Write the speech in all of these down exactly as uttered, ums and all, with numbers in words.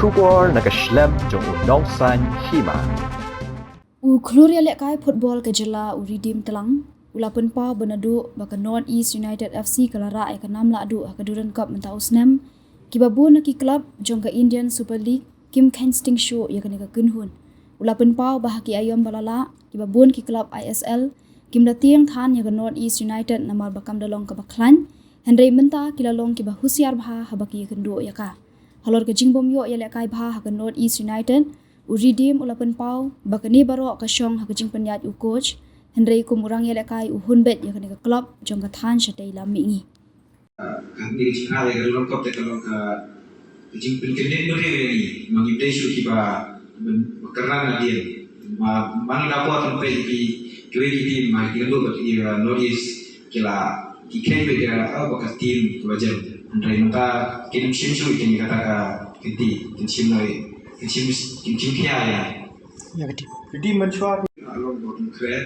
Khubor na ka shlem jong u nongsan hima. U khlur ïalehkai football ka jylla u Redeem Tlang u la pynpaw ba naduh ba ka North East United F C ka la rah ïa ka nam lahduh ha ka Durand Cup mynta u snem, kiba bun na ki club jong ka Indian Super League kim kheiñ sting shuh ïa kane ka kynhun. U la pynpaw ba ha ki aïom ba la lah, kiba bun ki club I S L kim da tieng than ïa ka North East United namar ba kam da long kaba khlaiñ, hynrei mynta ki la long kiba husiar bha haba ki ïakynduh ïa ka. Halor ka jingbym ïoh ïalehkai bha ha ka North East United, u Redeem u la pynpaw ba kane baroh ka shong ha ka jingpynïaid u coach, hynrei kum u rang ïalehkai u hun beit ïa kane ka club jong ka thaiñ shatei lam mihngi. Ka ni ka jingkha ïa ka Durand Cup te ka long ka, ka jingpynkyndit briew ïa ngi, ma ngim dei shuh kiba, ba kyrdan nadien. Ma, ma ngi da por pynpeit ïa ki, kiwei ki team, ma ki ïakynduh bad ki, uh, North East, ki la, ki kheiñ beit ïa, uh, ba ka team kaba jem. Hynrei mynta kim shim shuh ïa kata ka kynti, kim shim noh, kim shim, kim shim khia ïa. Ïa ka team. Ka team mynshuwa. Ka long ba pynkhreh,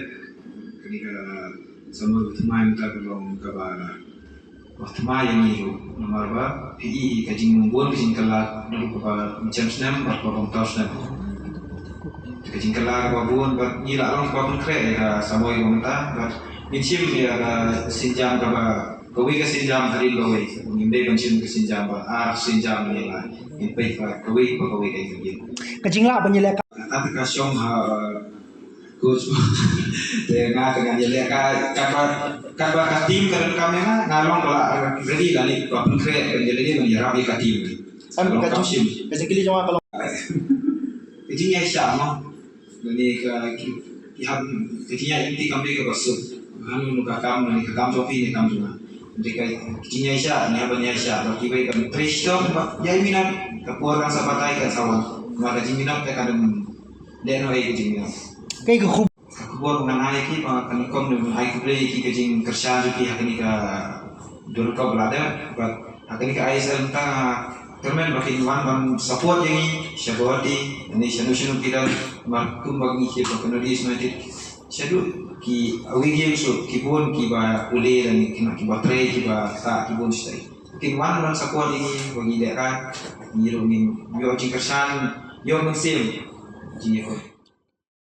kane ka samoi ba thymmai mynta ka long kaba Ba thymmai ïa ngi ruh, namar ba phi i ka jingbun ka jingkylla naduh kaba mynshem snem bad kaba mynta u snem. Ka jingkylla kaba bun bad ngi la long kaba pynkhreh ïa ka samoi kaba mynta bad ngin shim ïa ka sienjam kaba, kawei ka sienjam hadien kawei. Ngim dei ban shim ka sienjam ba ar sienjam, ngi la ngin peit ba kawei ba kawei ka ïa ka. Ka jinglah ban ïaleh ka. Kata ka shong ha, uh, Coach. Te nga te ngan ïaleh ka, katba, katba ka team ka donkam ïa nga, nga long ba la ready lane ba pynkhreh ban ïaleh ban ïarap ïa ka team. Em, long ka kam jing, shim. Ka jingkylli jong nga ka long. Ka jingïaishah mo. Lane ka, ki, ki hap, ka jingïaishah kam dei kaba suk. Hangno ka kam, lane ka kam jong phi ne kam jong nga. Te ka jingïaishah, ngi hap ban ïaishah, ba kiwei ban trei shitom, ba ïai minot, ka por kan sa batai kan sa wan. Namar ka jingminot te kan dang Dei noh ïa ka jingmyntoi. Kaei ka khub- Ka khubor ngan ai ki, ba ka nyngkong ngan ai khublei ïa ki ka jingkyrshan jong ki ha kane ka Durand Cup ba la dep, bad ha kane ka I S L mynta nga kyrmen ba kin wan ban support ïa ngi sha Guwahati, ne shano shano ki don, bad kumba ngi ki ba ka North East United shaduh ki away games ruh ki bun kiba pule lane ki, kiba trei kiba sah ki bun shatai. Kin wan ban support ïa ngi ba ngi lehkai, ngi ruh ngin ïoh jingkyrshan, ïoh mynsiem jingïakut.